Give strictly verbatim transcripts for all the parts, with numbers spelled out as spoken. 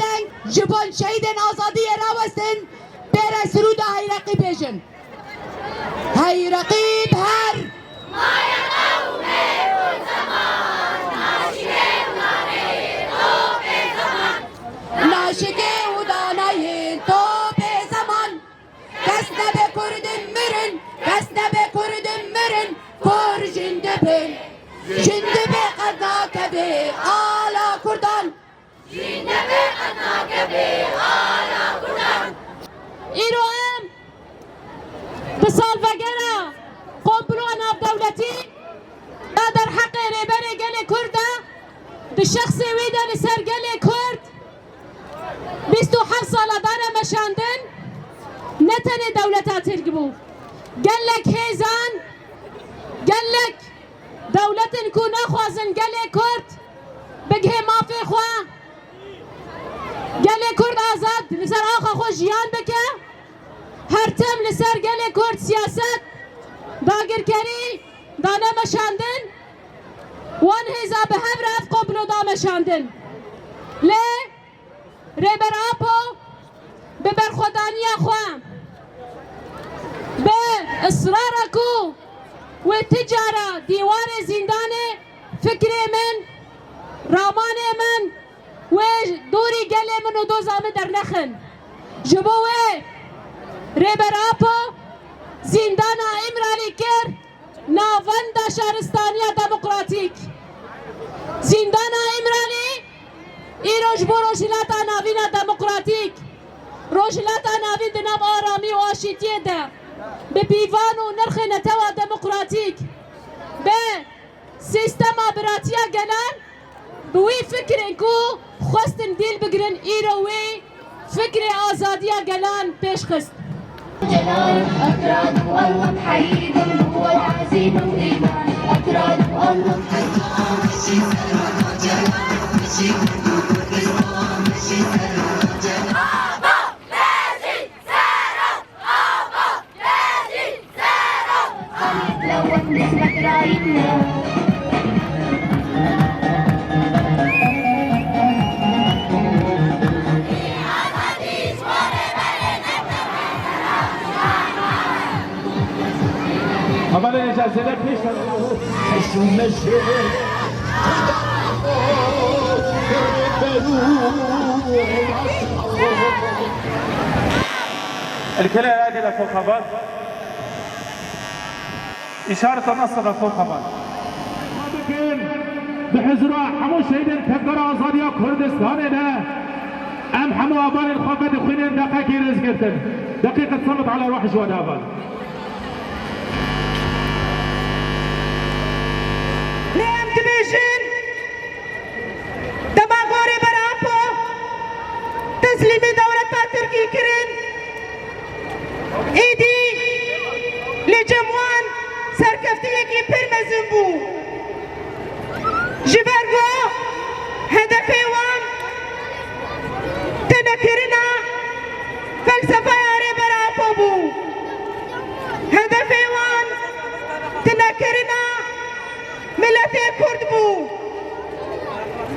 Deng ji bo şehîdên azadiyê rawestin, bêre sirûda Heyreqî bêjin. Heyreqî bi her. Naşikê û daneyên topê zeman. Kes nebe Kurdin mirin, kes nebe Kurdin mirin, Kurd jin dibin. Jin dibê qet nakevê ala Kurdan. Jin dibê qet nakevê ala Kurdan. Îro em di salvegera komploya navdewletî ya derheqê Rêberê Gelê Kurd de, di şexsê wî de li ser gelê Kurd bîst û heft sala dane meşandin, ne tenê dewleta Tirk bû. Gelek hêzan, gelek dewletin ku naxwazin gelê Kurd bigihê mafê xwe, gelê Kurd azad li ser axa xwe jiyan bike, her tim li ser gelê Kurd siyaset, dagirkerî dane meşandin, wan hêza bi hev re ev komplo da meşandin. Lê Rêber Apo bi berxwedaniya xwe, bi israra ku wê ti cara dîwarê zîndanê fikrê min, ramanê min wê dorî gelê min û doza min dernexin. Ji bo wê Rêber Apo zîndana Îmralî kir navenda şaristaniya demokratîk. Zîndana Îmralî îro ji bo Rojhilata Navîn a demokratîk, Rojhilata Navîn di nav aramî û aşîtiyê de bi pîvan û nirxê netewa demokratîk, bi sîstema biratiya gelan, bi wî fikrên ku xwestin dîl bigrin, îro wî fikrê azadiya gelan pêş xist. جلال أكراد وأرواح حيد قوة عزيمة وإيمان أكراد وأرواح حيد Hevalên êşa zêde pêş de. Eşû meşê. الكل يا أهل الفخامات. إشارة النصر للفخامات. Dikin, bi hizra hemû şehîdên Tevgera Azadiya Kurdistanê de, em hemû hevalên xwe vedixwînin deqekê rêzgirtin. دقيقة صمت على روح الشهداء. Lê em dibêjin, dema gorê Rêber Apo teslîmî dewleta Tirkî kirin, êdî li cem wan serkeftiyekî pir mezin bû. Ji ber ku hedefê wan tunekirina felsefeya Rêber Apo bû. Hedefê wan tunekirina miletê Kurd bû.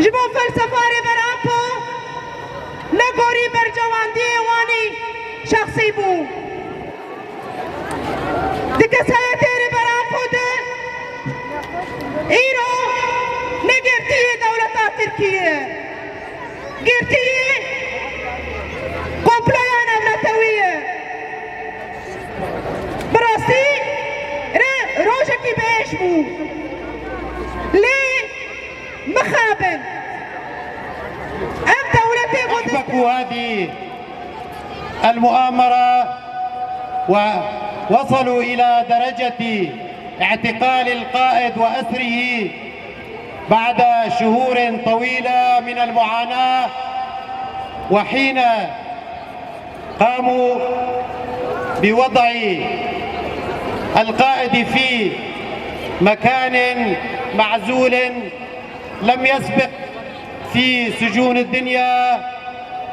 Ji bo felsefa Rêber Apo ne gorî bercewendiyê wanî şexsî bû. Di kesayetê Rêber Apo de îro ne girtiyê dewleta Tirkî ye. Girtiyê komploya navnetewî ye. Bi rastî re rojekî bi êş bû. Lê mixabin. Ev dewletê ku أحبكوا هذه المؤامرة ووصلوا إلى درجة اعتقال القائد وأسره بعد شهور طويلة من المعاناة، وحين قاموا بوضع القائد في مكان معزول لم يسبق في سجون الدنيا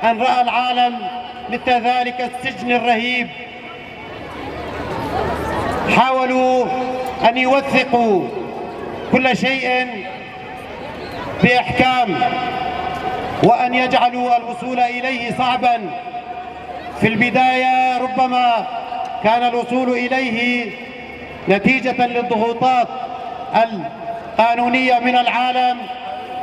أن رأى العالم مثل ذلك السجن الرهيب. حاولوا أن يوثقوا كل شيء بإحكام. وأن يجعلوا الوصول إليه صعبا. في البداية ربما كان الوصول إليه نتيجة للضغوطات القانونية من العالم،